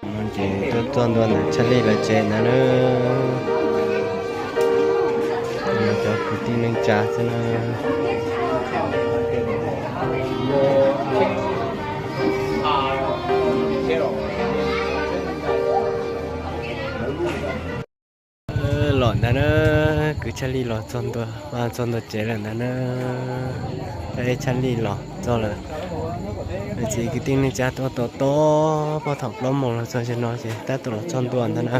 No ces tuaj txog ntua ntawm Tshaj Lij lawv tsev ntawd na. Cov kwv tij neej tsa xwb na. Los ntag na, kwv Tshaj Lij los txog ntua, txog ntua tsev lawm ntag na. Tshaj Lij los txog lawm. Txiv kwv tij neej tsa tuaj tos tos, pog thaum plaub moos los txog ze no ces tab tom los txog ntua ntag na.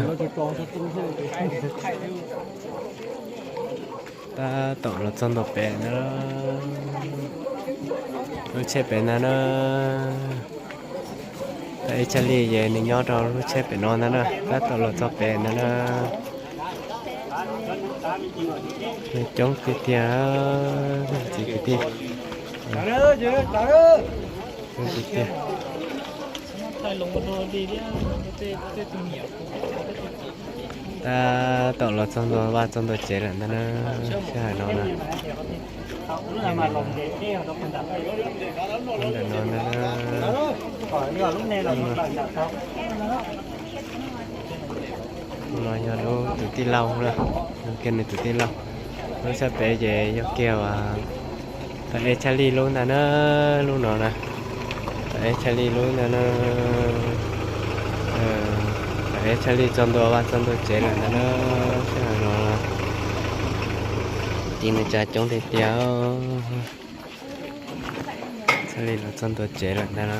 Tab tom los txog ntua pem ntag. Lub tsheb pem ntag na. Tag ib Tshaj Lij ces nws nyob rau lub tsheb pem no ntag na, tab tom los txog pem ntag na. Coob tiag tiag, txiv kwv tij. Coob tiag tiag. Tab tom los txog ntua vaj txog ntua tsev lawm ntag na, sij hawm no na. Ntawm no na, no yog lub tus tij laug na, kiag nws tus tij laug. Lub sab pem ces yog kiag Tag Ev Tshaj Lij lub ntag na, lub no na. Tag Ev Tshaj Lij lub ntag na. Tag Ev Tshaj Lij txog ntua vaj txog ntua tsev lawm ntag na, sij hawm no. Kwv tij neej tsa coob tiag tiag. Tshaj Lij los txog ntua tsev lawm ntag na.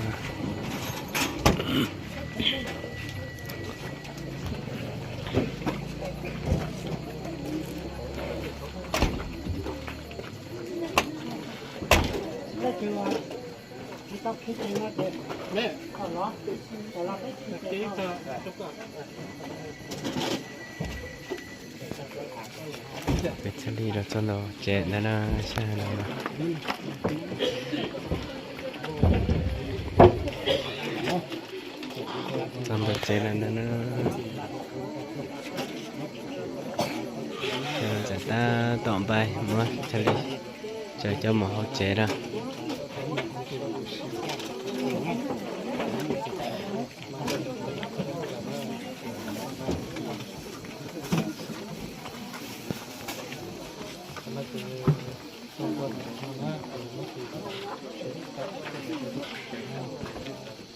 Peb Tshaj Lij los txog ntua tsev ntag na, sij hawm no. Txog ntua tsev lawm ntag na. Txawm tab tom npaj muab Tshaj Lij tsaws coj mus hauv tsev na.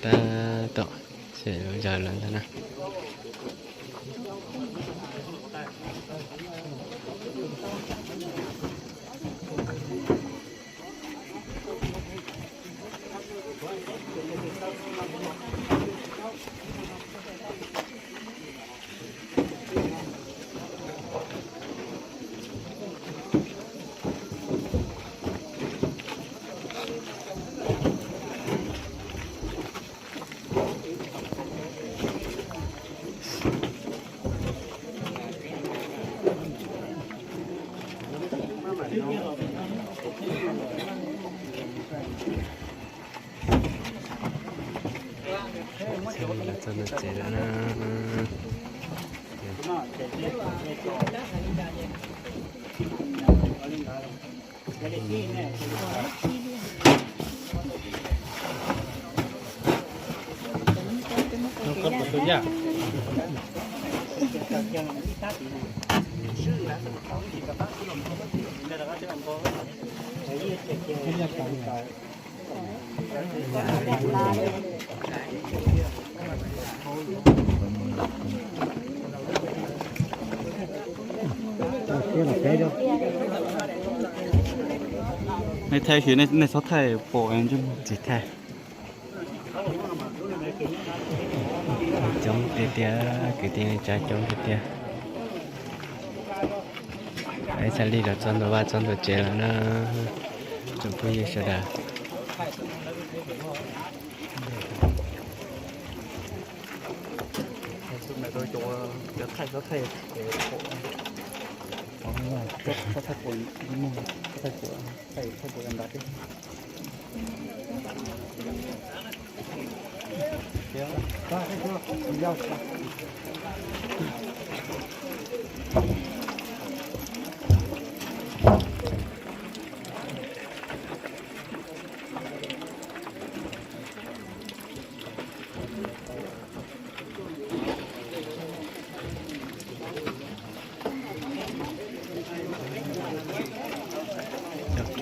Tab tom xyem lub zaws lawm ntag na. Tshaj Lij los txog ntua tsev lawm na. Nej thaij xwb, nej txhob thaij pom. Tsis thaij. Coob tiag tiag, kwv tij neej tsa coob tiag tiag. Peb Tshaj Lij los txog ntua vaj txog ntua tsev lawm na, tsoom phooj ywg sawv daws.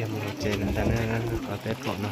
Mus tsev lawm ntag na, qhov peb pom no.